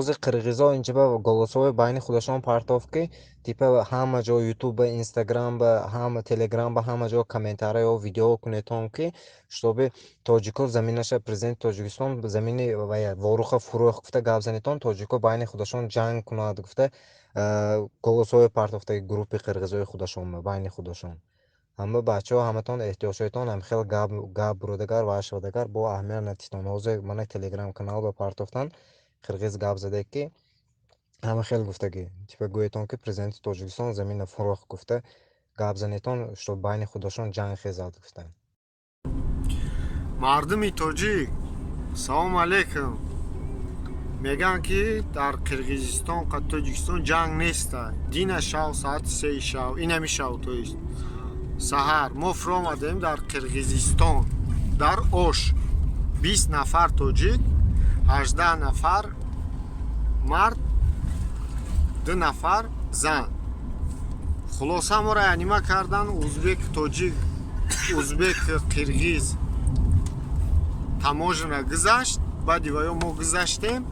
Ҳозир қирғизо инҷа голосовой байни худашон партофт, ки типа ҳама ҷо Ютубба, Инстаграмба, ҳама Телеграмба, ҳама ҷо комментарийо, видео кунетон, ки чтобы тоҷико заминаша, президенти Тоҷикистон замини Воруха фурӯхт гуфта гап занетон, тоҷико байни худашон ҷанг кунад гуфта голосовой партофтаги группи қирғизои худашон байни худашон. Ҳама бачаҳо, ҳаматон эҳтиёт шаведтон, ҳам хел гап буродагар ва шавадагар бо аҳамият натитон. Ҳозир мана Телеграм каналба партофтан, қирғиз гап зада, ки ҳама хел гуфтагӣ, типа гӯетон, ки президенти Тоҷикистон замина фурӯхт гуфта гап занетон, чтоб байни худашон ҷанг хезад гуфта. Мардуми тоҷик, салому алейкум. Мегӯянд, ки дар Қирғизистон қа Тоҷикистон ҷанг неста. Дина шав, соати 3-и шав, инами шав, то есть саҳар, мо фуромадем дар Қирғизистон, дар Ош. 20 нафар тоҷик, 18 нафар мард, ду нафар зан. Хулоса, моро янима кардан узбек, тоҷик, узбек, қирғиз. Таможня гузашт, баъди ваё мо гузаштем.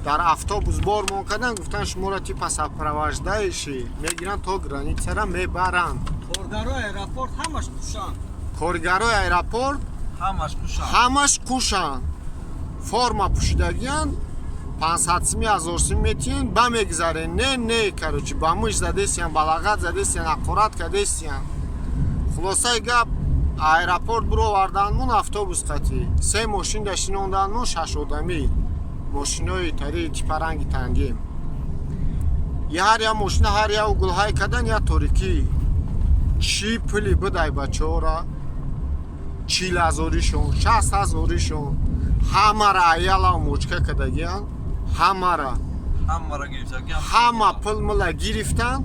Дар автобус бормон кардан, гуфтан, шуморо типа сопровождающий мегиранд, то границара мебаранд. Коргарои аэропорт ҳамаш қушанд. Коргарои аэропорт ҳамаш қушанд. Ҳамаш қушанд, форма пӯшидагиянд. 500 сими, 1000 сими метиҳен, ба мегзарен. Не, не, короче, ба муш задесиян, балағат задесиян, ҳақорат кадесиян. Хулосаи гап, аэропорт буроварданмон автобус қатӣ, се мошин да шинонданмон, шаш одамӣ, мошинои тари типа ранги тангим. Ҳар як мошина ҳар як углҳай кадан, як торикӣ. Чӣ пули будай бачаҳора, 40 ҳазоришон, 60 ҳазоришон, ҳамара аяла мочка кардагиян, ҳамара. Ҳамаро гирифтагиам. Ҳама пул мула гирифтан,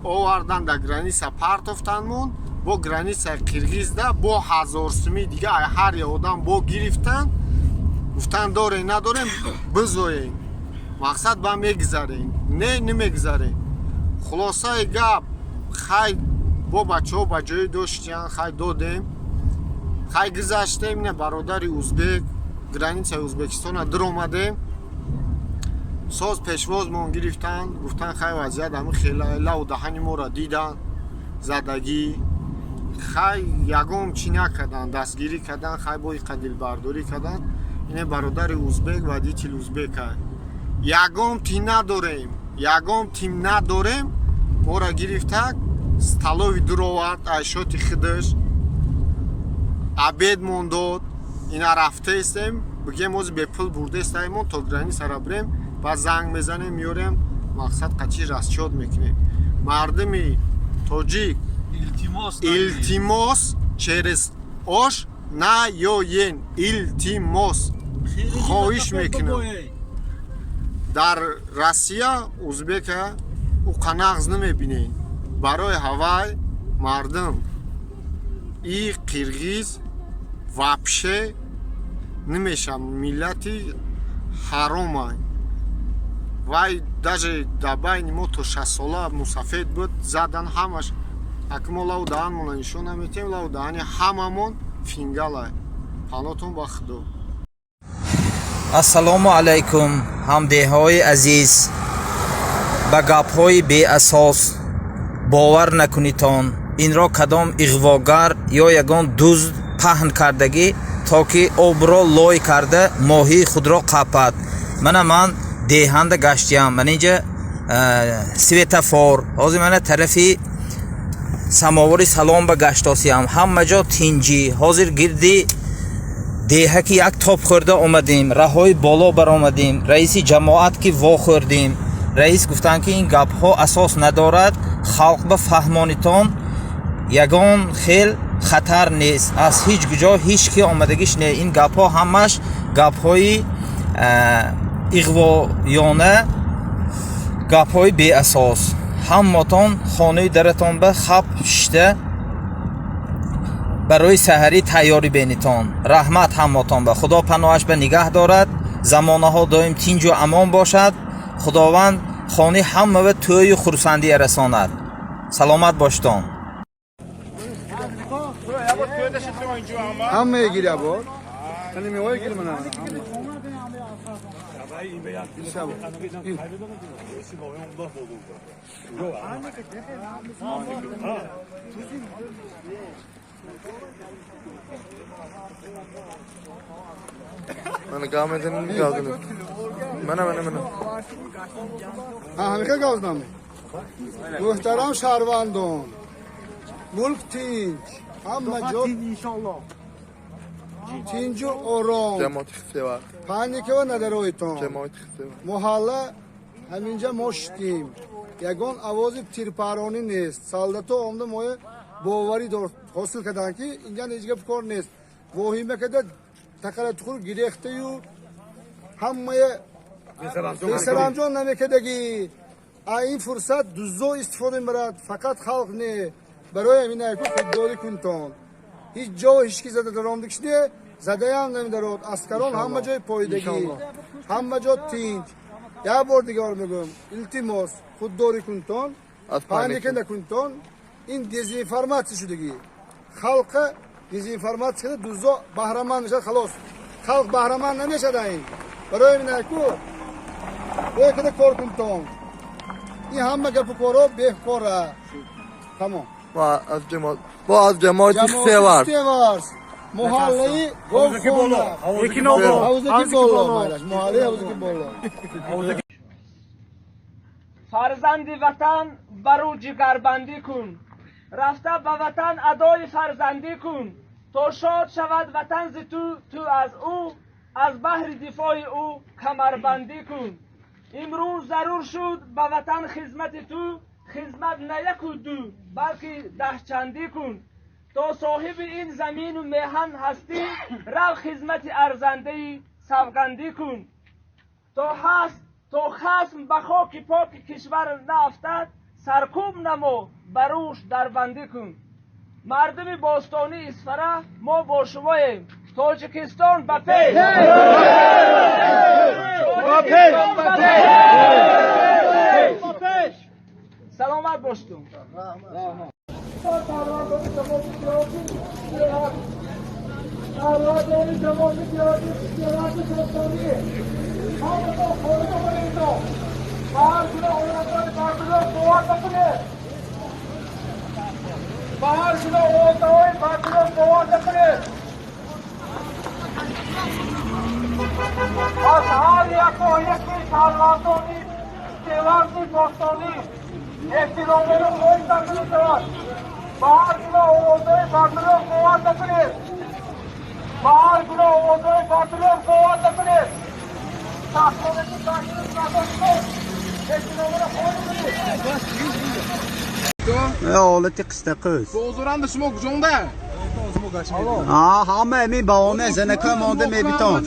овардан, дар граница партофтанмон. Бо границаи қирғизда бо 1000 суми дига ай ҳар як одам бо гирифтан. Гуфтан, дорем, надорем, бизоем, мақсад ба мегзарем, не, намегзарем. Хулосаи гап, хай, бо бачаҳо ба ҷое доштиян, хай, додем, хай, гузаштем. Ина бародари узбек, границаи Узбекистона дуромадем, соз пешвозмон гирифтанд. Гуфтанд, хай, вазъият ҳами хела, лаву даҳани моро дидан, задагӣ. Хай, ягон чӣ накардан, дастгирӣ кардан, хай, бо иқа дилбардорӣ кардан. Ине бародари узбек, водитель узбека. Ягон тим надорем, ягон тим надорем. Моро гирифтак, столовый дуровард, айшоти худаш обедмон дод. Ина рафтаистем, бигем, ози бепул бурдаистаимон, то границара бирем, баъд занг мезанем, меорем. Мақсад, қачи расчёт мекунем. Мардуми тоҷик, илтимос. Илтимос, через Ош наёен, илтимос, хоҳиш мекунам. Дар Россия узбека уқа нағз намебинед. Барои ҳавай, мардум, и қирғиз вообще намешам, миллати ҳаромай. Вай даже дар байни мо то 60-сола мусафед буд, задан ҳамаш. Аки мо лаву даҳанмона нишон наметиҳем, лаву даҳани ҳамамон фингалай. Панотон ба Худо. Ассалому алайкум, ҳамдеҳҳои азиз. Ба гапҳои беасос бовар накунитон. Инро кадом иғвогар ё ягон дузд паҳн кардагӣ, то ки обро лой карда, моҳии худро қапад. Мана, ман деҳанда гаштиям, ман инҷа светофор, ҳозир мана тарафи самовари салом ба гаштосиям, ҳама ҷо тинҷӣ. Ҳозир гирди деҳа ки як топ хӯрда омадем, раҳои боло баромадем, раиси ҷамоат ки вохӯрдем, раис гуфтанд, ки ин гапҳо асос надорад, халқ ба фаҳмонитон, ягон хел хатар нест, аз ҳеҷ куҷо ҳеҷ ки омадагиш не. Ин гапҳо ҳамаш гапҳои иғвоёна, гапҳои беасос. Ҳаммотон хонаи даратон ба хаб шишта, барои саҳарӣ тайёрӣ бенитон. Раҳмат ҳаммотон ба Худо, паноҳаш ба нигаҳ дорад. Замонаҳо доим тинҷу амон бошад. Худованд хони ҳама ва тӯю хурсандия расонад. Саломат боштон. Ҳама гиря бор. Яъне меваи гир мана. Mana gavmedenin gazını. Mana mana mana. Ha hamika gaznami? Muhtaram şarvandon. Mulk tinch. Hamma joy inshaalloh. Tinchu orom. Jamoat xiseva. Паника ва надароитон. Jamoat xiseva. Маҳалла ҳаминҷа мо шитем. Ягон овози тирпаронӣ нест. Солдато омда моя боварӣ ҳосил карданд ки инҷа ҳеҷ гап кор нест. Воҳима карда тақара тухур гирехтаю ҳамая бесаранҷом намекардагӣ. Ин фурсат дуздо истифода мебарад, фақат халқ не. Барои ҳамин ку худдорӣ кунтон. Ҳеҷ ҷо ҳеҷ ки зада даромдикш не, задаям намедарод. Аскарон ҳама ҷой пойдагӣ, ҳама ҷо тинҷ. Як бор дигар мегӯям, илтимос, худдорӣ кунтон, паника накунтон. Ин дезинформатсия шудагӣ. Халқа дезинформатсия карда дуздо баҳраманд мешавад, халос. Халқ баҳраманд намешавад ин. Барои ҳамин ку рӯй карда кор кунтон. Ин ҳама гапу корҳо беҳкора. Тамом. Бо аз ҷамоати Севар. Маҳаллаи Говхона. Ҳавзаки боло. Маҳаллаи Ҳавзаки боло. Фарзанди ватан бар ӯ ҷигарбандӣ кун. Рафта ба ватан адои фарзандӣ кун. То шод шавад ватан зи ту, ту аз ӯ, аз баҳри дифои ӯ камарбандӣ кун. Имрӯз зарур шуд ба ватан хизмати ту, хизмат на яку ду, балки даҳчандӣ кун. То соҳиби ин замину меҳан ҳастӣ, рав хизмати арзандаи савгандӣ кун. То хасм ба хоки поки кишвар наафтад, саркӯб намо, ба рӯш дарбандӣ кун. Мардуми бостонии Исфара, мо бо шумоем. Тоҷикистон ба пеш! Тоҷикистон ба пеш! Саломат боштум. Ҳолати қистақиз. Бозоранда шумо куҷонда? Ҳама ами баҳона занака монда мебитон.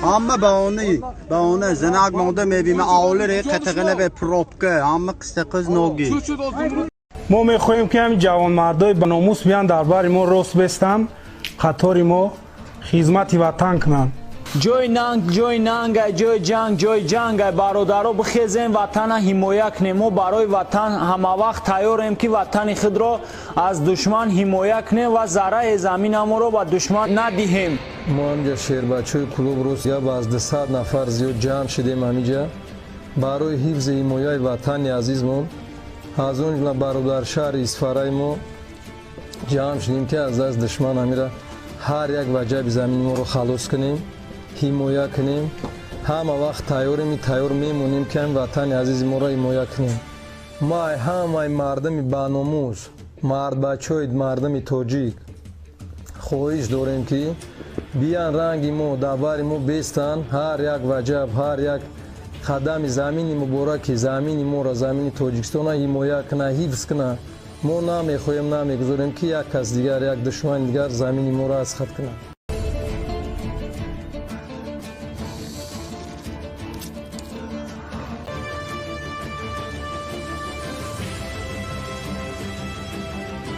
Ҳама баҳона занак монда мебима аҳоли ре қатағана бе пробка ҳама қистақиз ноги. Мо мехоҳем ки ҳамин ҷавонмардои ба номус биён дар бари мо рост бестанд, қатори мо хизмати ватан кунанд. Ҷои нанг, ҷои нанга, ҷои ҷанг, ҷои ҷанга. Бародаро, бихезем, ватана ҳимоя кунем. Мо барои ватан ҳамавақт тайёрем ки ватани худро аз душман ҳимоя кунем ва зарраи заминамонро ба душман надиҳем. Мо ҳамҷа шербачаҳои клуб рост гап аз 200 нафар зиёд ҷамъ шудем ҳамиҷа барои ҳифзи ҳимояи ватани азизмон. Аз он ҷумла бародаршаҳри Исфараи мо ҷамъ шудем ки аз даст душман ҳамира ҳар як ваҷаби замини моро халос кунем, ҳимоя кунем. Ҳама вақт тайёрем, тайёр мемонем ки ҳамин ватани азизи моро ҳимоя кунем. Ма ҳамаи мардуми баномус, мардбачаҳои мардуми тоҷик хоҳиш дорем ки биян ранги мо дар бари мо бестанд, ҳар як ваҷаб, ҳар як қадами замини мубораки замини моро, замини Тоҷикистона ҳимоя кунад, ҳифз кунад. Мо намехоҳем, намегузорем ки як кас дигар, як душмани дигар замини моро аз хат кунад.